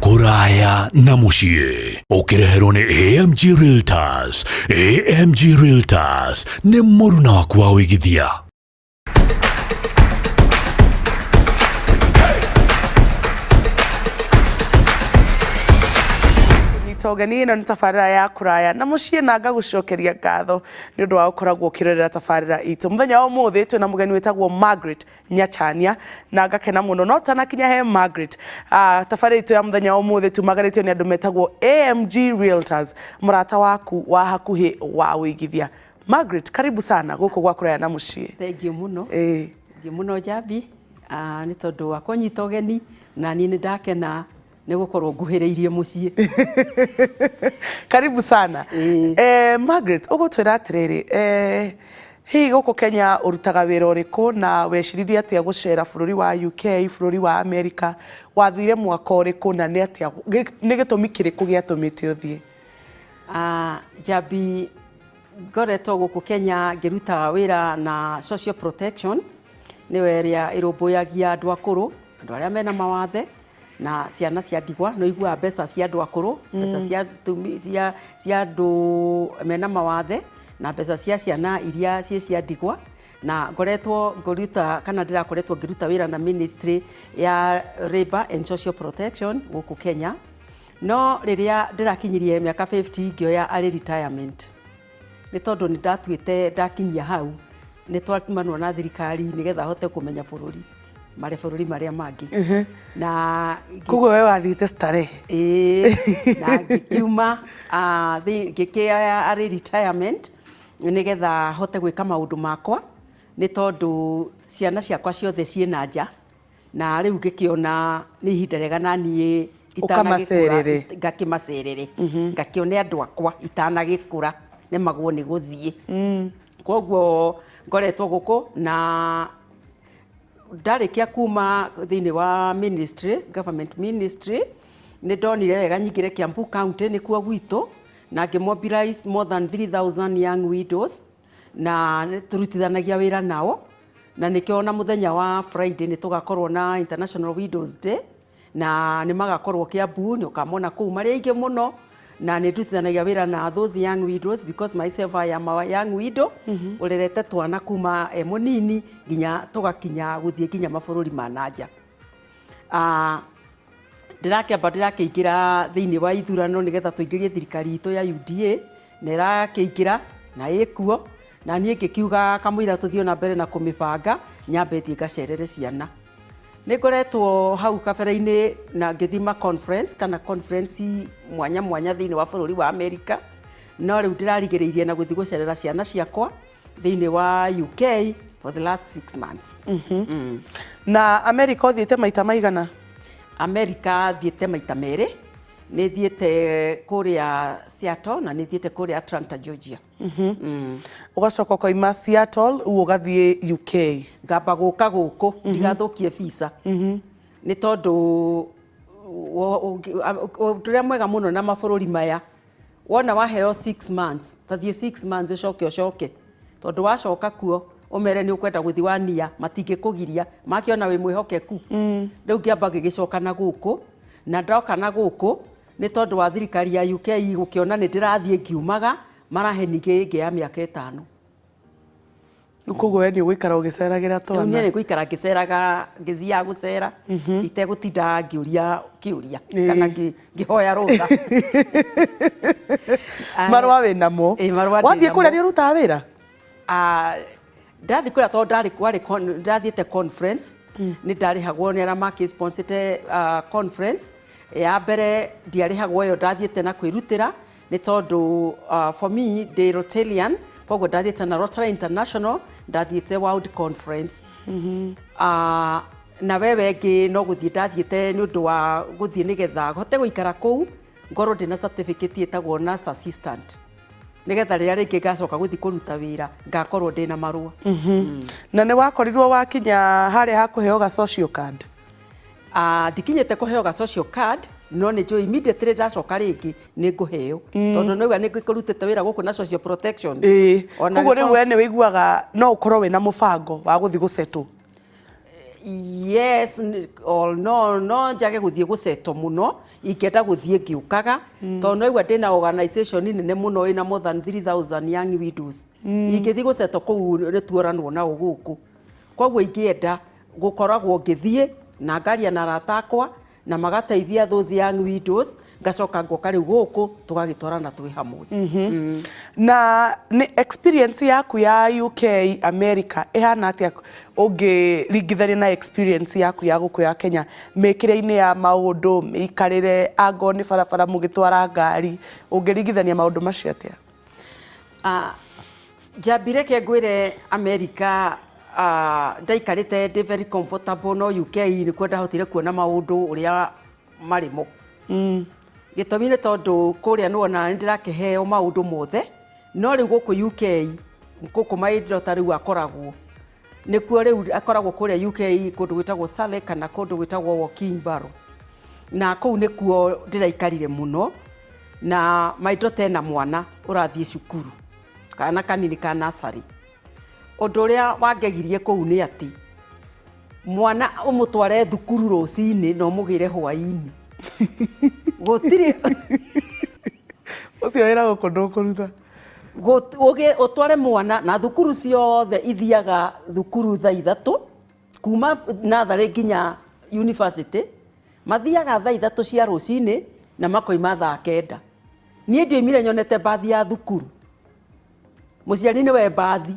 Kũraya na mũciĩ ũkĩreherwo nĩ AMG Realtors. AMG Realtors nĩ mũruna waku wa ũigithia. Nyita ũgeni ĩno nĩ tabarĩra ya kũraya na mũciĩ na ngagũcokeria ngatho nĩ ũndũ wa gũkoragwo ũkĩrorera tabarĩra itũ. Mũthenya wa ũmũthĩ twĩna mũgeni wĩtagwo Margaret Nyachania na ngakena mũno no tanakinya he Margaret tabarĩra itũ ya mũthenya wa ũmũthĩ tumagarĩtio nĩ andũ metagwo AMG Realtors, mũrata waku wa hakuhĩ wa ũigithia. Margaret, karibu sana gũkũ gwa kũraya na mũciĩ. Thengiũ mũno. Thengiũ mũno Njambi, nĩ tondũ wa kũnyita ũgeni na niĩ nĩ ndakena nĩ gũkorwo nguhĩrĩirie mũciĩ. Karibu sana. Margaret, ũgũtwĩra atĩrĩrĩ, hihi gũkũ Kenya ũrutaga wĩra ũrĩkũ na weciririe atĩa gũcera bũrũri wa UK, bũrũri wa America, wathire mwaka ũrĩkũ na nĩ atĩa, nĩ gĩtũmi kĩrĩkũ gĩatũmĩte ũthiĩ? Njambi, ngoretwo gũkũ Kenya ngĩruta wĩra na social protection, nĩyo ĩrĩa ĩrũmbũyagia andũ akũrũ, andũ arĩa mena mawathe na ciana cia ndigwa. Nĩ ũiguaga mbeca cia andũ akũrũ, mbeca cia andũ mena mawathe na mbeca cia ciana iria ciĩ cia ndigwa. Na ngoretwo ngĩruta kana ndĩrakoretwo ngĩruta wĩra na ministry ya Labour and Social Protection gũkũ Kenya. No rĩrĩa ndĩrakinyirie mĩaka 50 ngĩoya early retirement, nĩ tondũ nĩ ndatuĩte ndakinyia hau nĩ twatumanwo na thirikari nĩgetha hote kũmenya bũrũri marĩa bũrũri marĩa mangĩ na Koguo we wathiĩte starehe. Ĩĩ, na ngĩkiuma ngĩkĩoya early retirement nĩgetha hote gwĩka maũndũ makwa, nĩ tondũ ciana ciakwa ciothe ciĩ na nja, na rĩu ngĩkĩona nĩ ihinda rĩega na niĩ itanagĩkũra. Ũkamacerere. Ngakĩmacerere, ngakĩone andũ akwa itanagĩkũra nemagwo nĩ gũthiĩ. Koguo ngoretwo gũkũ na ndarĩkia kuma thĩinĩ wa ministry, government ministry, nĩ ndonire wega nyingĩre Kiambu County, nĩkuo gwitũ, na ngĩ mobilize more than 3000 young widows, na tũrutithanagia wĩra nao, na nĩkĩo ona mũthenya wa Friday nĩ tũgakorwo na International Widows Day, na nĩ magakorwo Kiambu, nĩ ũkamona kũu marĩ aingĩ mũno. Na nĩ ndutithanagia wĩra na those young widows because myself I am a young widow ũrerete twana kuma e mũnini nginya tũgakinya gũthiĩ nginya mabũrũri ma na nja. Ndĩrakĩamba ndĩrakĩingĩra thĩinĩ wa ithurano nĩgetha tũingĩrie thirikari itũ ya UDA, na ĩrakĩingĩra na ĩkuo, na niĩ ngĩkiuga kamũira tũthiĩ na mbere na kũmĩbanga nyambe thiĩ ngacerere ciana. Nĩ ngoretwo hau kabere-inĩ na ngĩthiĩ ma conference kana conference mwanya mwanya thĩinĩ wa bũrũri wa America, no rĩu ndĩrarigĩrĩirie na gũthiĩ gũcerera ciana ciakwa thĩinĩ wa UK for the last 6 months. Na America ũthiĩte maita maigana? America thiĩte maita merĩ. Nĩ thiĩte kũrĩa Seattle na nĩ thiĩte kũrĩa Atlanta, Georgia. Ũgacoka ũkoima Seattle rĩu ũgathiĩ UK. Ngamba gũka gũkũ ndigathũkie visa, nĩ tondũ ũndũ ũrĩa mwega mũno na mabũrũri maya, wona waheo 6 months, ta thiĩ 6 months ũcoke ũcoke, tondũ wacoka kuo ũmere nĩ ũkwenda gũthiĩ wania, matingĩkũgiria makĩona wĩ mwĩhokeku. Rĩu ngĩamba ngĩgĩcoka na gũkũ, na ndoka na gũkũ nĩ tondũ wa thirikari ya UK gũkĩona nĩ ndĩrathiĩ ngiumaga, marahe ningĩ ĩngĩ ya mĩaka 5. Rĩu koguo we nĩ ũgũikara ũgĩceragĩra Rĩu twana. Niĩ nĩ ngũikara ngĩceraga, ngĩthiaga gũcera itegũtinda ngĩũria kĩũria kana ngĩhoya rũtha. Marũa wĩ namo. Ĩĩ, marũa ndĩ Wathiĩ kũrĩa namo. nĩ ũrutaga wĩra? Ndathiĩ kũrĩa tondũ ndarĩ kwarĩ ndathiĩte conference, nĩ ndarĩhagwo nĩ arĩa makĩ sponsorĩte conference ya mbere. Ndiarĩhagwo ĩyo, ndathiĩte na kwĩrutĩra, nĩ tondũ for me ndĩ Rotarian, koguo ndathiĩte na Rotary International, ndathiĩte World Conference. Na wewe ĩngĩ no gũthiĩ ndathiĩte nĩ ũndũ wa gũthiĩ nĩgetha hote gũikara kũu, ngorwo ndĩna certificate ĩtagwo nurse assistant, nĩgetha rĩrĩa rĩngĩ ngacoka gũthiĩ kũruta wĩra ngakorwo ndĩna marũa. Na nĩ wakorirwo wakinya harĩa ha kũheo ga social card? Ndikinyĩte kũheo ga social card, no nĩ njũĩ immediately ndacoka rĩngĩ nĩ ngũheo, tondũ nĩuga nĩ ngũrutĩte wĩra gũkũ na social protection. Ona koguo rĩu we nĩ wĩiguaga no ũkorwo wĩna mũbango wa gũthiĩ gũcetwo? Yes or no, no njage gũthiĩ gũceto mũno, ingĩenda gũthiĩ ngĩũkaga, tondũ naigua ndĩna organization nene mũno ĩna more than 3000 young widows. Ingĩthiĩ gũceto kũu nĩ tuoranwo nao gũkũ. Koguo ingĩenda gũkoragwo ngĩthiĩ na ngaria na arata akwa na magateithia those young widows, ngacoka ngoka rĩu gũkũ tũgagĩtwarana twĩ hamwe. Na nĩ experience yaku ya UK, America ĩhana atĩa ũngĩringithania na experience yaku ya gũkũ ya Kenya, mĩkĩre-inĩ ya maũndũ, mĩikarĩre, angorwo nĩ barabara mũgĩtwara ngari, ũngĩringithania maũndũ macio atĩa? Njambi reke ngwĩre, America ndaikarĩte ndĩ very comfortable, no UK nĩkuo ndahotire kuona maũndũ ũrĩa marĩ mo. Gĩtũmi nĩ tondũ kũrĩa nĩwona nĩ ndĩrakĩheo maũndũ mothe, no rĩu gũkũ UK, gũkũ my daughter rĩu akoragwo nĩkuo, rĩu akoragwo kũrĩa UK kũndũ gwĩtagwo Surrey kana kũndũ gwĩtagwo Woking Barrow, na kũu nĩkuo ndĩraikarire mũno. Na my daughter ena mwana ũrathiĩ cukuru, kana kanini ka nursery. Ũndũ ũrĩa wangegirie kũu nĩ atĩ mwana ũmũtware thukuru rũcinĩ na ũmũgĩre hwaĩ-inĩ, gũtirĩ. Ũcio wĩra gũkũ ndũkũruta. Ũtware mwana na thukuru ciothe ithiaga thukuru thaa 3, kuma natharĩ nginya university mathiaga thaa 3 cia rũcinĩ na makoima thaa 9. Niĩ ndioimire nyonete mbathi ya thukuru. Mũciari nĩwe mbathi,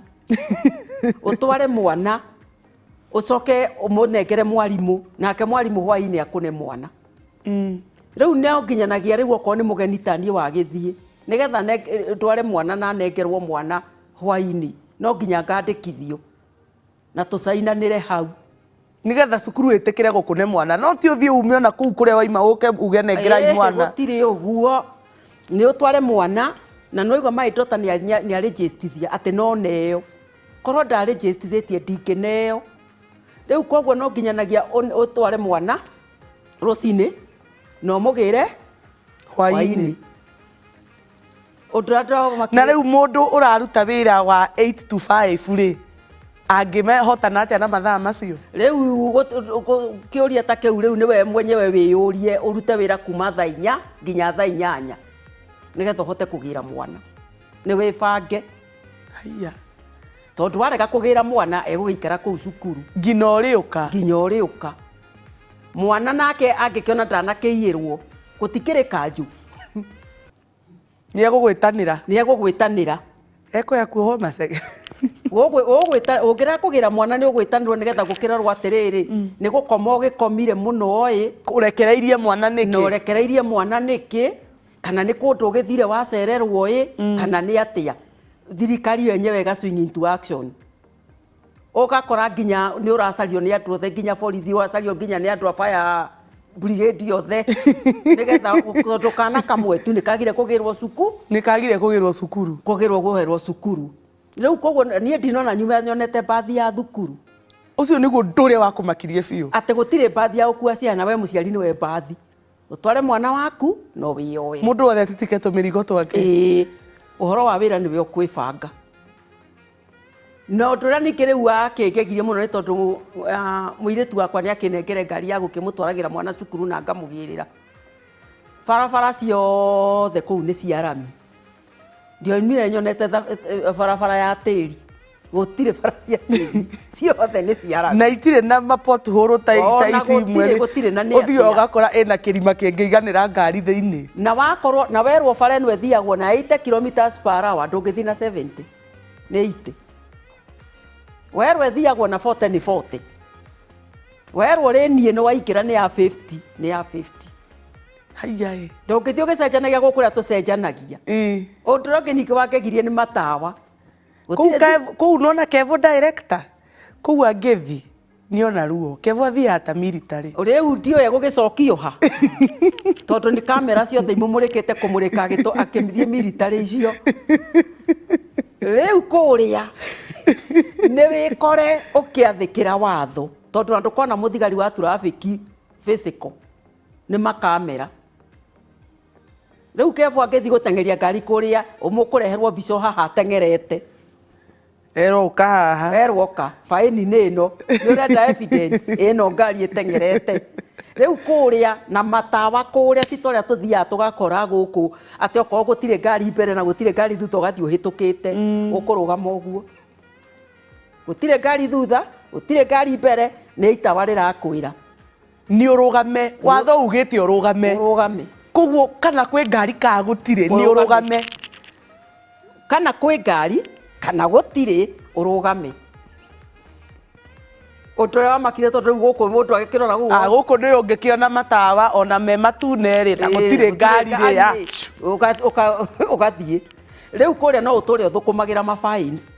ũtware mwana, ũcoke ũmũnengere mwarimũ, nake mwarimũ hwaĩ-inĩ akũne mwana. Rĩu no nginyanagia rĩu okorwo nĩ mũgeni ta niĩ wagĩthiĩ nĩgetha ndware mwana na nengerwo mwana hwaĩ-inĩ, no nginya ngandĩkithio na tũcainanĩre hau. Nigetha cukuru ĩtĩkĩre gũkũne mwana, no ti ũthiĩ ume ona kũu kũrĩa waima ũke uge nengerai mwana. Gũtirĩ ũguo. Nĩ ũtware mwana na nĩwaigua my daughter nĩ arĩnjĩstithia atĩ no neo, korwo ndarĩnjĩstithĩtie ndingĩneo. Rĩu koguo no nginyanagia ũtware mwana rũcinĩ na ũmũgĩre hwaĩ-inĩ. Ũndũ ũrĩa ndĩramakire. Na rĩu mũndũ ũraruta wĩra wa 8 to 5 rĩ, angĩmehotana atĩa na mathaa macio? Rĩu kĩũria ta kĩu rĩu nĩwe mwenyewe wĩyũrie. Ũrute wĩra kuma thaa 4 nginya thaa 8 nĩgetha ũhote kũgĩra mwana, nĩ wĩbange. Haiya. Tondũ warega kũgĩra mwana, egũgĩikara kũu cukuru nginya ũrĩũka. Nginya ũrĩũka. Mwana nake angĩkĩona ndanakĩiyĩrwo, gũtikĩrĩ kanjũ. Nĩ egũgwĩtanĩra. Nĩ egũgwĩtanĩra. Ekũya kuohwo macege. Ũngĩrega kũgĩra mwana nĩ ũgwĩtanĩrwo nĩgetha gũkĩrorwo atĩrĩrĩ, nĩ gũkoma ũgĩkomire mũno ĩ. Ũrekereirie mwana na nĩkĩ? Ũrekereirie mwana nĩkĩ, kana nĩ kũndũ ũgĩthire wacererwo ĩ, kana nĩ atĩa? Thirikari yo yenyewe ĩga swing into action, ũgakora nginya nĩ ũracario nĩ andũ othe, nginya borithi ũracario, nginya nĩ andũ a fire brigade othe, nĩgetha tondũ kana kamwe tu nĩ kagire kũgĩrwo cuku. Nĩ kagire kũgĩrwo cukuru. Kũgĩrwo kũherwo cukuru. Rĩu koguo niĩ ndinona nyume nyonete mbathi ya thukuru. Ũcio nĩguo ũndũ ũrĩa wakũmakirie biũ. Atĩ gũtirĩ mbathi ya gũkua ciana. We mũciari nĩwe mbathi, ũtware mwana waku no wĩyoere. Mũndũ wothe atitike tũmĩrigo twake. Ĩĩ, ũhoro wa wĩra nĩwe ũkwĩbanga. Na ũndũ ũrĩa ningĩ rĩu wakĩngegirie mũno nĩ tondũ mũirĩtu wakwa nĩ akĩnengere ngari ya gũkĩmũtwaragĩra mwana cukuru na ngamũgĩrĩra. Barabara ciothe kũu nĩ cia rami. Ndioimire nyonete barabara ya tĩri, gũtirĩ bara cia tĩri, ciothe nĩ cia rami. Na itirĩ na mapothole ta Ona ta ici imwe. Gũtirĩ, gũtirĩ, na nĩ ũthiĩ atĩa? Ũgakora ĩna kĩrima kĩngĩiganĩra ngari thĩinĩ. Na wakorwo na werwo bara ĩno ĩthiagwo na 80 kilometers per hour, ndũngĩthiĩ na 70, nĩ 80. Werwo ĩthiagwo na 40, nĩ 40. Werwo rĩniĩ nĩ waingĩra nĩ ya 50, nĩ ya 50. Haiya. Ndũngĩthiĩ ũgĩcenjanagia gũkũ ũrĩa tũcenjanagia. Ũndũ ũrĩa ũngĩ ningĩ wangegirie nĩ matawa. Kũu Gũtirĩ. Kũu nona Kevo director kũu angĩthi nĩona ruo. Kevo athiaga ta military. Rĩu ndiũĩ gũgĩcokio ha, tondũ nĩ kamera ciothe imũmũrĩkĩte kũmũrĩka akĩthiĩ military icio. Rĩu kũrĩa nĩ wĩkore ũkĩathĩkĩra watho, tondũ ona ndũkona mũthigari wa traffic physical, nĩ makamera. Rĩu Kevo angĩthiĩ gũteng'eria ngari kũrĩa, ũmũkũreherwo mbica haha ateng'erete. Erwo ũka haha. Erwo oka, baĩni nĩ ĩno, nĩ ũrenda evidence ĩno, ngari ĩteng'erete rĩu kũrĩa na matawa kũrĩa, ti torĩa tũthiaga tũgakora gũkũ atĩ okorwo gũtirĩ ngari mbere na gũtirĩ ngari thutha ũgathiĩ ũhĩtũkĩte. Ũkũrũgama ũguo, gũtirĩ ngari thutha, gũtirĩ ngari mbere, nĩ itawa rĩrakwĩra Nĩ ũrũgame, watho ugĩte ũrũgame. Ũrũgame. Koguo kana kwĩ ngari kana gũtirĩ, nĩ Ũrũgame. Ũrũgame. Kana kwĩ ngari kana gũtirĩ, ũrũgame. Ũndũ ũrĩa wamakire, tondũ rĩu gũkũ mũndũ agĩkĩrora gũkũ, Ah, gũkũ nĩ ũngĩkĩona matawa ona me matune rĩ, na gũtirĩ ngari rĩ ya Ũgathiĩ. Rĩu kũrĩa no ũtũre ũthũkũmagĩra ma fines,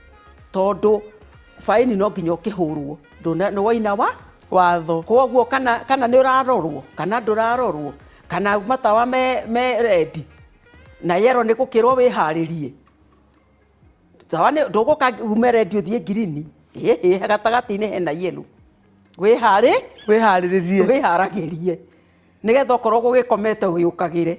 tondũ faini no nginya ũkĩhũrwo. Nĩ waina wa watho. Koguo kana nĩ ũrarorwo kana ndũrarorwo, kana matawa me rendi na yellow, nĩ gũkĩrwo wĩharĩrie. Tawa nĩ ndũgũka ume rendi ũthiĩ ngirini, ĩhĩ, gatagatĩ-inĩ hena yellow, wĩharĩ Wĩharĩrĩrie. Wĩharagĩrie nĩgetha okorwo gũgĩkomete ũgĩũkagĩre,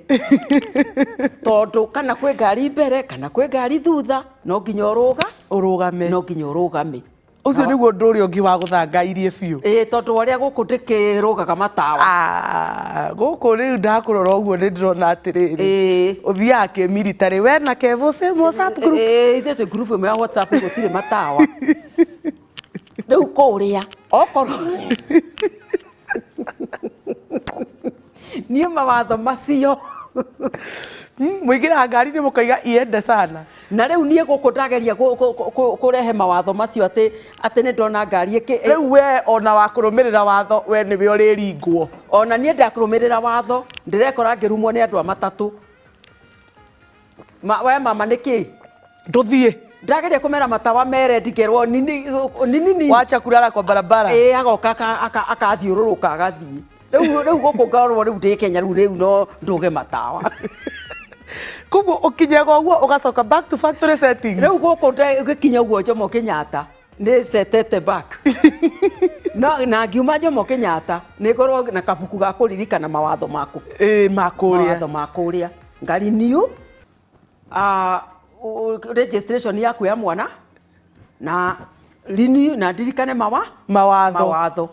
tondũ kana kwĩ ngari mbere kana kwĩ ngari thutha, no nginya ũrũga Ũrũgame. No nginya ũrũgame. Ũcio nĩguo ũndũ ũrĩa ũngĩ wa gũthangairie biũ. Ĩĩ, tondũ ũrĩa gũkũ ndĩkĩrũgaga matawa. Ah, gũkũ rĩu ndakũrora ũguo nĩ ndĩrona atĩrĩrĩ, ũthiaga kĩmiritarĩ we na Kevo, same WhatsApp group. Ĩĩ, ithuĩ twĩ group ĩmwe ya WhatsApp, gũtirĩ matawa. Rĩu kũrĩa okorwo niĩ mawatho macio. Mũingĩraga ngari-inĩ mũkoiga iende sana. Na rĩu niĩ gũkũ ndageria kũrehe mawatho macio atĩ nĩ ndona ngari ĩkĩ Rĩu we ona wa kũrũmĩrĩra watho, we nĩwe ũrĩringwo. Ona niĩ ndakũrũmĩrĩra watho, ndĩrekora ngĩrumwo nĩ andũ a matatũ. We mama, nĩkĩ Ndũthiĩ. Ndageria kũmera matawa mere ndingerwo nini nini. Wacha kulala kwa barabara. Ĩĩ, agoka akathiũrũrũka agathiĩ. Rĩu gũkũ ngorwo rĩu ndĩ Kenya, rĩu no ndũge matawa. Koguo ũkinyaga ũguo ũgacoka back to factory settings. Rĩu gũkũ gĩkinya ũguo Jomo Kenyatta nĩ setete back no, na ngiuma Jomo Kenyatta nĩ ngorwo na kabuku ga kũririkana mawatho maku. Ĩĩ, makũrĩa. Mawatho ma kũrĩa ngari new, registration yaku ya mwana na renew, na ndirikane mawa Mawatho. Mawatho,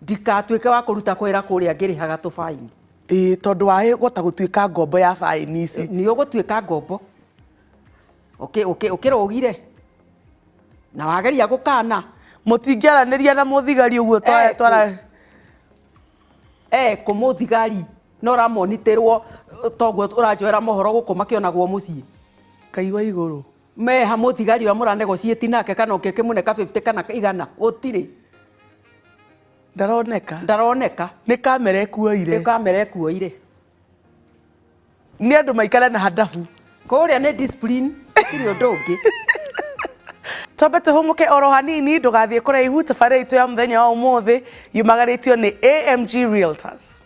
ndikatuĩke wa kũruta kwĩra kũrĩa ngĩrĩhaga tũbaini. Ĩĩ, tondũ wahota gũtuĩka ngombo ya baĩni ici. Nĩ ũgũtuĩka ngombo ũkĩrũgire na wageria gũkana. Mũtingĩaranĩria na mũthigari ũguo twara twara. Kũmũthigari no ũramonitorwo toguo ũranjoera mohoro gũkũ makĩonagwo mũciĩ. Ngai wa igũrũ. Meha mũthigari ũrĩa mũranegotiate nake, kana ũngĩkĩmũne ka 50 kana 100, gũtirĩ. Ndaroneka. Ndaroneka. Nĩ kamera ĩkuoire. Nĩ kamera ĩkuoire. Nĩ andũ maikare na handabu. Kũrĩa nĩ discipline, gũtirĩ ũndũ ũngĩ. Twambe tũhũmũke oro hanini, ndũgathiĩ kũraihu. Tabarĩra itũ ya mũthenya wa ũmũthĩ yumagarĩtio nĩ AMG Realtors.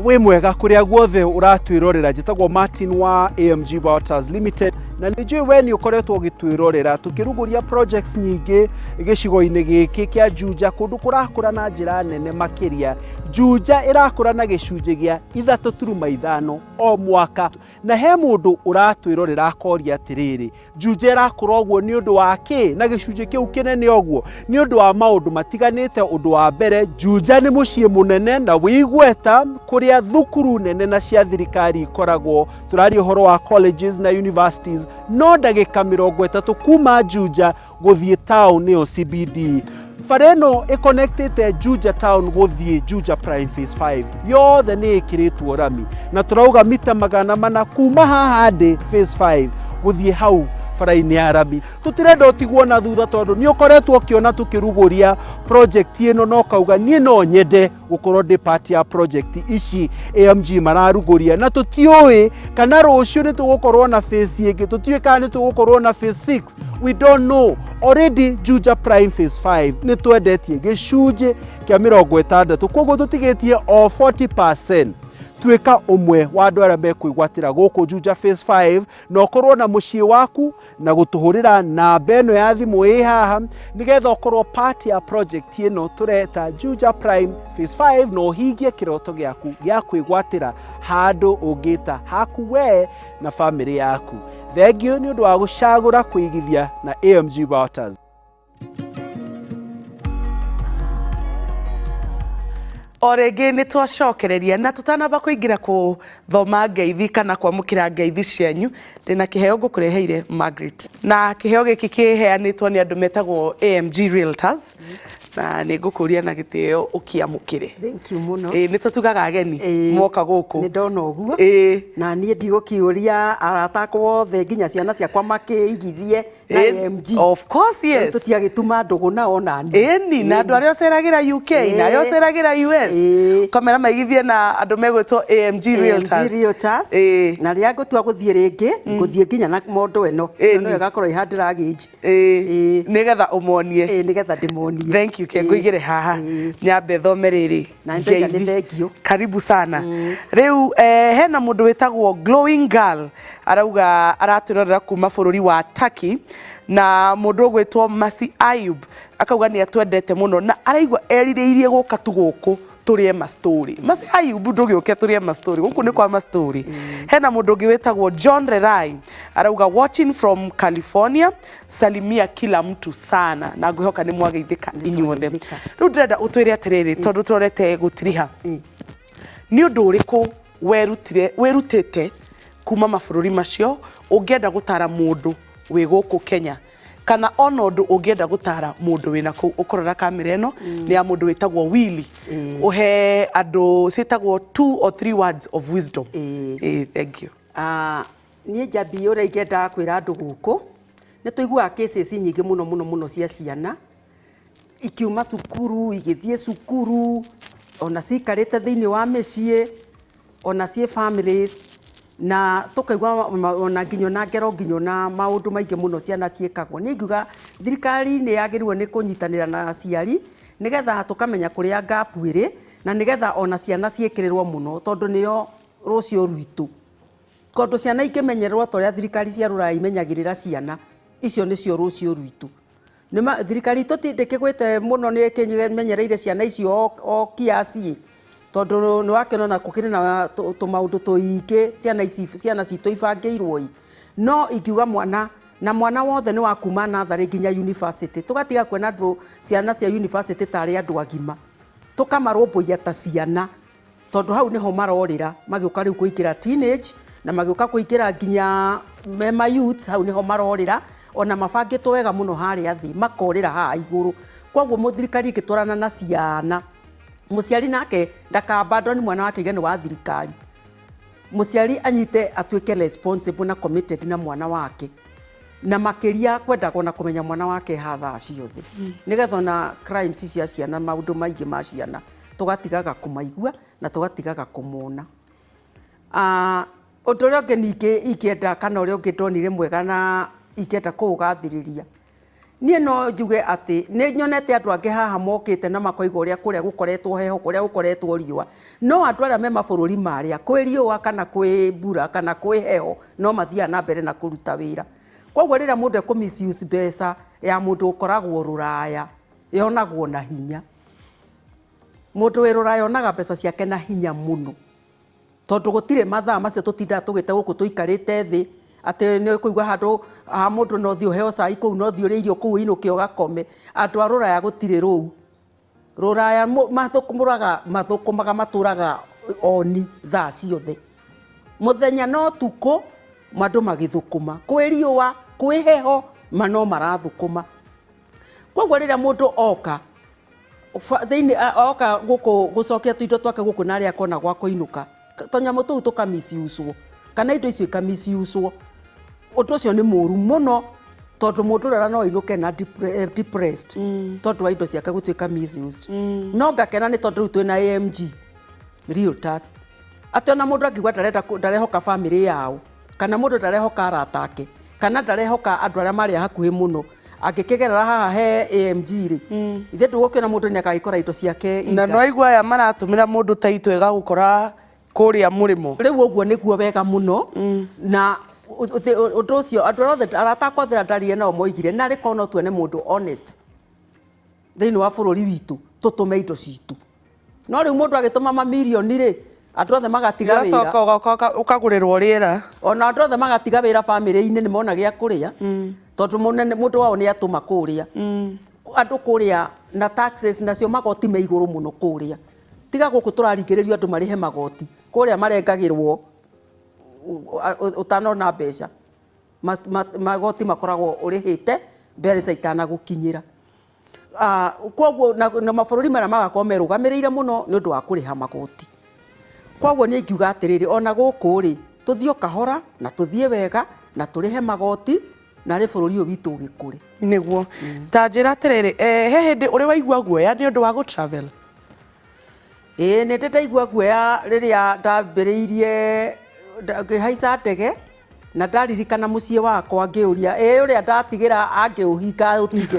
Wĩ mwega kũrĩa guothe ũratwĩrorera, njĩtagwo Martin wa AMG Realtors Limited, na nĩ njũĩ we nĩ ũkoretwo ũgĩtwĩrorera tũkĩrugũria projects nyingĩ gĩcigo-inĩ gĩkĩ kĩa Juja, kũndũ kũrakũra na njĩra nene makĩria. Juja ĩrakũra na gĩcunjĩ gĩa 3.5 o mwaka, na he mũndũ ũratwĩrorera akoria atĩrĩrĩ, Juja ĩrakũra ũguo nĩ ũndũ wa kĩ na gĩcunjĩ kĩu kĩnene ũguo? Nĩ ũndũ wa maũndũ matiganĩte. Ũndũ wa mbere, Juja nĩ mũciĩ mũnene na wĩ igweta kũrĩa thukuru nene na cia thirikari ikoragwo. Tũraria ũhoro wa colleges na universities, no ndagĩka 30 kuma Juja gũthiĩ town nĩyo CBD. Bara ĩno ĩconnectĩte Juja town gũthiĩ Juja Prime Phase 5 yothe nĩ ĩkĩrĩtwo rami, na tũrauga mita 400 kuma haha ndĩ Phase 5 gũthiĩ hau bara-inĩ ya rami. Tũtirenda ũtigwo na thutha, tondũ nĩ ũkoretwo ũkĩona tũkĩrugũria project ĩno na ũkauga niĩ no nyende gũkorwo ndĩ part ya project ici AMG mararugũria, na tũtiũĩ kana rũciũ nĩ tũgũkorwo na phase ĩngĩ, tũtiũĩ kana nĩ tũgũkorwo na phase 6, we don't know. Already Juja Prime Phase 5 nĩ twendetie gĩcunjĩ kĩa 60, koguo tũtigĩtie o 40%. Tuĩka ũmwe wa andũ arĩa mekwĩgwatĩra gũkũ Juja Phase 5 na ũkorwo na mũciĩ waku na gũtũhũrĩra namba ĩno ya thimũ ĩ haha, nĩgetha ũkorwo part ya project ĩno tũreta Juja Prime Phase 5 na ũhingie kĩroto gĩaku gĩa kwĩgwatĩra handũ ũngĩta haku we na bamĩrĩ yaku. Thengiũ nĩ ũndũ wa gũcagũra kũigithia na AMG Waters. O rĩngĩ nĩ twacokereria na tũtanamba kũingĩra kũthoma ngeithi kana kwamũkĩra ngeithi cianyu, ndĩna kĩheo ngũkũreheire, Margaret, na kĩheo gĩkĩ kĩheanĩtwo nĩ andũ metagwo AMG Realtors, na nĩ ngũkũria na gĩtĩo ũkĩamũkĩre. Thank you mũno. Ĩĩ, nĩ tũtugaga ageni moka gũkũ. Nĩ ndona ũguo. Ĩĩ. Na niĩ ndigũkĩũria arata akwa othe nginya ciana ciakwa makĩigithie na AMG. Of course, yes. Tũtiagĩtuma ndũgũ nao nani. Ĩni, na andũ arĩa ũceragĩra UK na arĩa ũceragĩra US, ũkamera maigithie na andũ megwĩtwo AMG Realtors. AMG Realtors. Ĩĩ. Na rĩrĩa ngũtua gũthiĩ rĩngĩ, ngũthiĩ nginya na mondo ĩno. Ĩni. No ĩgakorwo ĩ handĩragĩnji. Ĩĩ, nĩgetha ũmonie. Ĩĩ, nĩgetha ndĩmonie. Thank you. Ke ngũigĩre haha nyambe thome rĩrĩ. Na nĩndoiga nĩ Ngeithi. thengiũ. Karibu sana. Rĩu hena mũndũ wĩtagwo Glowing Girl, arauga aratwĩrorera kuma bũrũri wa Turkey, na mũndũ ũgwĩtwo Masi Ayub akauga nĩ atwendete mũno na araigua erirĩirie gũka tu gũkũ tũrĩe mastori. Masi Ayub, ndũgĩũke tũrĩe mastori, gũkũ nĩ kwa mastori. Hena mũndũ ũngĩ wĩtagwo John Rerai, arauga watching from California, salimia kila mtu sana, na ngwĩhoka nĩ mwageithĩka inyuothe. Twageithĩka. Rĩu ndĩrenda ũtwĩre atĩrĩrĩ, tondũ tũrorete gũtiriha, nĩ ũndũ ũrĩkũ werutire wĩrutĩte kuma mabũrũri macio ũngĩenda gũtara mũndũ wĩ gũkũ Kenya, kana ona ũndũ ũngĩenda gũtara mũndũ wĩna kũu ũkũrora kamera ĩno nĩ ya mũndũ wĩtagwo Willy, ũhe andũ ciĩtagwo two or three words of wisdom? Ĩĩ. Ĩĩ, thank you. Ah, niĩ njambi ũrĩa ingĩendaga kwĩra andũ gũkũ, nĩ tũiguaga cases nyingĩ mũno mũno mũno cia ciana ikiuma cukuru, igĩthiĩ cukuru, ona cikarĩte thĩinĩ wa mĩciĩ, ona ciĩ families, na tũkaigua ona nginya ona ngero, nginya ona maũndũ maingĩ mũno ciana ciĩkagwo. Niĩ ingiuga thirikari nĩ yagĩrĩirwo nĩ kũnyitanĩra na aciari nĩgetha tũkamenya kũrĩa gap ĩrĩ, na nĩgetha ona ciana ciĩkĩrĩrwo mũno, tondũ nĩo rũciũ rwitũ, tondũ ciana ingĩmenyererwo ta ũrĩa thirikari cia rũraya imenyagĩrĩra ciana icio, nĩcio rũciũ rwitũ. Nĩma thirikari itũ ti ndĩkĩgwĩte mũno, nĩ ĩkĩmenyereire ciana icio o kiasi, tondũ nĩ wakĩona ona gũkĩrĩ na tũmaũndũ tũingĩ ciana ici, ciana citũ ibangĩirwo ĩ. No ingiuga mwana na mwana wothe nĩ wa kuma natharĩ nginya university, tũgatiga kuona andũ ciana cia university tarĩ andũ agima, tũkamarũmbũiya ta ciana, tondũ hau nĩho marorĩra magĩũka rĩu kũingĩra teenage na magĩũka kũingĩra nginya mema youths, hau nĩho marorĩra. Ona mabangĩtwo wega mũno harĩa thĩ, makorĩra haha igũrũ. Koguo mũthirikari ĩngĩtwarana na ciana, mũciari nake ndakabandoni mwana wake ige nĩ wa thirikari. Mũciari anyite atuĩke responsible na committed na mwana wake, na makĩria kwendaga ona kũmenya mwana wake ha thaa ciothe, nĩgetha ona crimes cia ciana, maũndũ maingĩ ma ciana tũgatigaga kũmaigua na tũgatigaga kũmona. Ũndũ ũrĩa ũngĩ ningĩ ingĩenda, kana ũrĩa ũngĩ ndonire mwega na ingĩenda kũũgathĩrĩria, niĩ no njuge atĩ nĩ nyonete andũ angĩ haha mokĩte na makoiga ũrĩa kũrĩa gũkoretwo heho, kũrĩa gũkoretwo riũa, no andũ arĩa me mabũrũri marĩa kwĩ riũa kana kwĩ mbura kana kwĩ heho, no mathiaga na mbere na kũruta wĩra. Koguo rĩrĩa mũndũ ekũ misuse mbeca ya mũndũ ũkoragwo rũraya, yonagwo na hinya. Mũndũ wĩ rũraya onaga mbeca ciake na hinya mũno, tondũ gũtirĩ mathaa macio tũtindaga tũgĩte gũkũ tũikarĩte thĩ atĩ nĩ kũigua handũ ha mũndũ no thiĩ ũheo cai kũu, no thiĩ ũrĩe irio kũu, ũinũke ũgakome. Andũ a rũraya gũtirĩ rũu. Rũraya mathũkũmũraga, mathũkũmaga, matũraga oni thaa ciothe, mũthenya na ũtukũ, andũ magĩthũkũma, kwĩ riũa, kwĩ heho, ma no marathũkũma. Koguo rĩrĩa mũndũ oka thĩinĩ oka gũkũ gũcokia tũindo twake gũkũ na arĩa akona gwa kũinũka, tũnyamũ tũu tũkamisiuswo kana indo icio ikamisiuswo, ũndũ ũcio nĩ mũru mũno, tondũ mũndũ ũrĩa no ainũke na depressed tondũ wa indo ciake gũtuĩka misused. No ngakena nĩ tondũ rĩu twĩna AMG Realtors, atĩ ona mũndũ angĩigua ndarenda ndarehoka bamĩrĩ yao, kana mũndũ ndarehoka arata ake, kana ndarehoka andũ arĩa marĩ hakuhĩ mũno, angĩkĩgerera haha he AMG rĩ, ithe ndũgũkĩona mũndũ nĩ agagĩkora indo ciake Na intact. no aigua aya maratũmĩra mũndũ ta itũ ĩgagũkora kũrĩa mũrĩmo. Rĩu ũguo nĩguo wega mũno, na ũndũ ũcio andũ arĩa othe, arata akwa othe arĩa ndaririe nao moigire narĩ korwo no tuone mũndũ honest thĩinĩ wa bũrũri witũ, tũtũme indo citũ. No rĩu mũndũ agĩtũma mamirioni rĩ, Andũ othe magatiga wĩra. Ũgacoka ũgoka ũkagũrĩrwo rĩera. Ona andũ othe magatiga wĩra bamĩrĩ-inĩ nĩ mona gĩa kũrĩa, tondũ mũnene mũndũ wao nĩ atũma kũrĩa. Andũ kũrĩa na taxes nacio magoti me igũrũ mũno kũrĩa. Tiga gũkũ tũraringĩrĩrio andũ marĩhe magoti, kũrĩa marengagĩrwo ũtanona mbeca. Magoti makoragwo ũrĩhĩte mbeca itanagũkinyĩra. Koguo na mabũrũri marĩa magakorwo merũgamĩrĩire mũno nĩ ũndũ wa kũrĩha magoti. Koguo niĩ ingiuga atĩrĩrĩ, ona gũkũ rĩ, tũthiĩ o kahora na tũthiĩ wega na tũrĩhe magoti narĩ bũrũri ũyũ witũ ũgĩkũre. Nĩguo. Ta njĩra atĩrĩrĩ, he hĩndĩ ũrĩ waigua guoya nĩ ũndũ wa gũ travel? Ĩĩ nĩ ndĩ ndaigua guoya rĩrĩa ndambĩrĩirie ngĩhaica ndege na ndaririkana mũciĩ wakwa ngĩũria ĩ ũrĩa ndatigĩra angĩũhinga ũtige.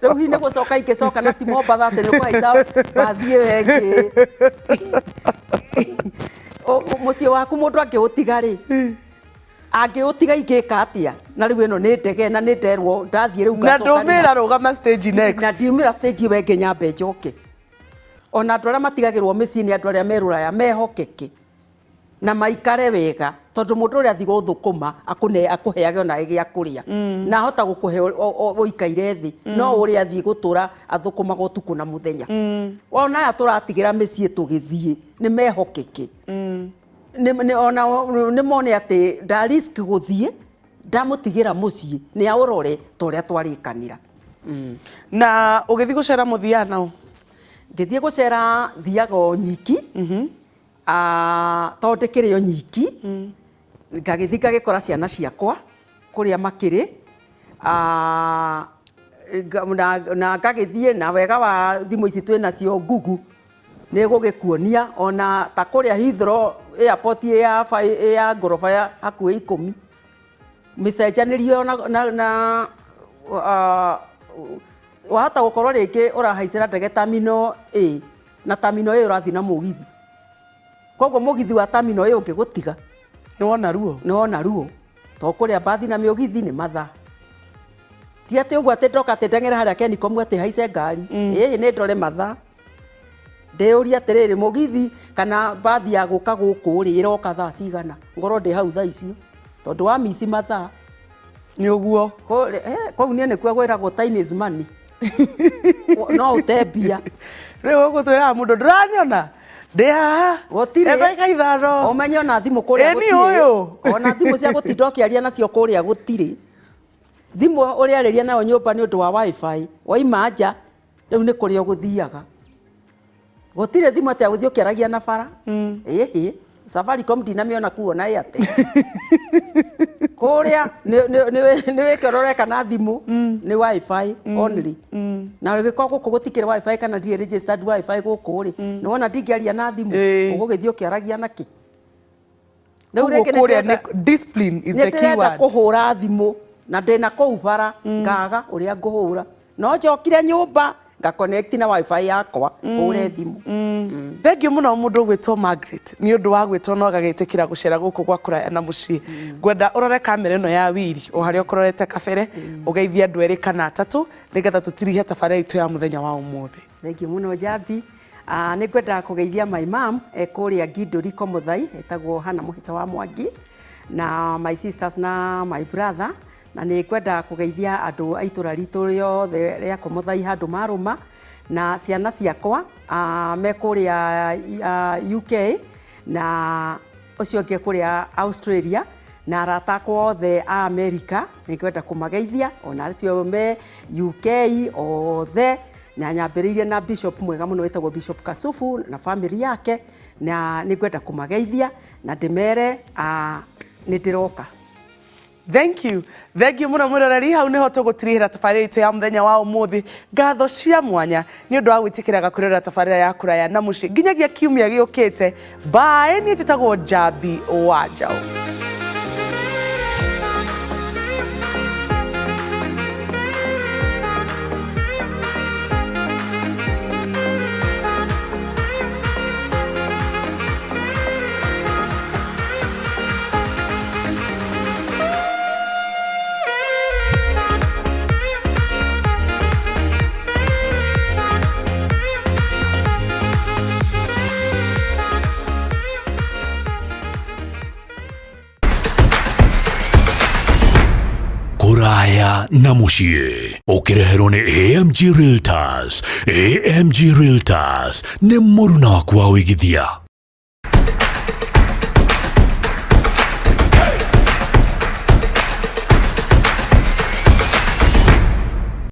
Rĩu hihi nĩ gũcoka ingĩcoka na ti Mombatha atĩ nĩ ũkũhaica mbathi ĩyo ĩngĩ. Mũciĩ waku mũndũ angĩũtiga rĩ, angĩũtiga ingĩka atĩa? Na rĩu ĩno nĩ ndege na nĩ nderwo ndathiĩ rĩu Na ngacoka rĩ. ndũmĩra rũgama stage next. Na ndiumĩra stage ĩyo ĩngĩ nyambe njoke. Ona andũ arĩa matigagĩrwo mĩciĩ nĩ andũ arĩa me rũraya mehokeke na maikare wega, tondũ mũndũ ũrĩa athiĩ gũthũkũma akũheage onawe gĩa kũrĩa, na ahota gũkũhe ũikaire thĩ, no ũrĩa athiĩ gũtũra athũkũmaga ũtukũ na mũthenya. Ona aya tũratigĩra mĩciĩ tũgĩthiĩ nĩ mehokeke. Ona nĩ mone atĩ nda risk gũthiĩ ndamũtigĩra mũciĩ nĩ aũrore ta ũrĩa twarĩkanĩra. Na ũgĩthiĩ gũcera mũthiaga nao? Ngĩthiĩ gũcera thiaga o nyiki, tondũ ndĩkĩrĩ o nyiki, ngagĩthiĩ ngagĩkora ciana ciakwa kũrĩa makĩrĩ, na ngagĩthiĩ na wega wa thimũ ici twĩ nacio Google nĩ ĩgũgĩkuonia ona ta kũrĩa Heathrow airport ĩ ya ngoroba ya hakuhĩ 10, mĩcenjanĩrie na wahota gũkorwo rĩngĩ ũrahaicĩra ndege terminal A na terminal A ũrathiĩ na mũgithi, koguo mũgithi wa terminal A ũngĩgũtiga Nĩ wona ruo. Nĩ wona ruo, tondũ kũrĩa mbathi na mĩũgithi nĩ mathaa. Ti atĩ ũguo atĩ ndoka atĩ ndeng'ere harĩa Kencom atĩ haice ngari, ĩĩ nĩ ndore mathaa, ndĩyũrie atĩrĩrĩ, mũgithi kana mbathi ya gũka gũkũ rĩ ĩroka thaa cigana, ngorwo ndĩ hau thaa icio, tondũ wa mici mathaa. Nĩ ũguo. Kũu niĩ nĩkuo gwĩragwo time is money. No ũte mbia. Rĩu ũguo twĩraga mũndũ ndũranyona ndĩ haha. Gũtirĩ. Ndagĩka 5. Ũmenye ona thimũ kũrĩa Ĩ niĩ gũtirĩ. ũyũ. Ona thimũ cia gũtinda ũkĩaria nacio kũrĩa gũtirĩ. Thimũ ũrĩarĩria nayo nyũmba nĩ ũndũ wa wifi, waima nja rĩu nĩ kũrĩa ũgũthiaga. Gũtirĩ thimũ atĩ ya gũthiĩ ũkĩaragia na bara. Ĩhĩ, Safaricom ndinamĩona kuo na Airtel. Kũrĩa nĩ wĩke ũrĩa ũreka na thimũ, nĩ wifi only. Na ũngĩkorwo gũkũ gũtikĩrĩ wifi kana ndirĩ registered wifi gũkũ rĩ, nĩ wona ndingĩaria na thimũ, ũgũgĩthiĩ ũkĩaragia na kĩ? Rĩu Koguo rĩngĩ nĩ kũrĩa ndĩrenda- nĩ discipline is nĩ the key ndĩrenda word. kũhũra thimũ na ndĩna kũu bara, ngaga ũrĩa ngũhũra, no njokire nyũmba nga connect na wifi yakwa hũre thimũ. Thengiũ mũno mũndũ ũgwĩtwo Margaret nĩ ũndũ wa gwĩtwo na ũgagĩtĩkĩra gũcera gũkũ gwa kũraya na mũciĩ. Ngwenda ũrore kamera ĩno ya Wiri o harĩa ũkũrorete kabere, ũgeithie andũ erĩ kana atatũ nĩgetha tũtirihe tabarĩra itũ ya mũthenya wa ũmũthĩ. Thengiũ mũno Njambi. Nĩ ngwenda kũgeithia my mom e kũrĩa Ngindũri Komothai, etagwo Hannah Mũhĩto wa Mwangi, na my sisters na my brother, na nĩ ngwenda kũgeithia andũ a itũra ritũ rĩothe rĩa Komothai handũ marũma, na ciana ciakwa me kũrĩa UK, na ũcio ũngĩ kũrĩa Australia, na arata akwa othe a America nĩ ngwenda kũmageithia, ona acio me UK othe, na nyambĩrĩirie na bishop mwega mũno wĩtagwo Bishop Kasufu na family yake, na nĩ ngwenda kũmageithia na ndĩmere nĩ ndĩroka. Thank you. Thank you mũno mwĩroreri, hau nĩho tũgũtirihĩra tabarĩra itũ ya mũthenya wa ũmũthĩ. Ngatho cia mwanya nĩ ũndũ wa gwĩtĩkĩraga kwĩrorera tabarĩra ya kũraya na mũciĩ nginyagia kiumia gĩũkĩte. Bye, niĩ njĩtagwo Njambi wa Njaũ. Kũraya na mũciĩ ũkĩreherwo nĩ AMG Realtors. AMG Realtors nĩ mũruna waku wa ũigithia.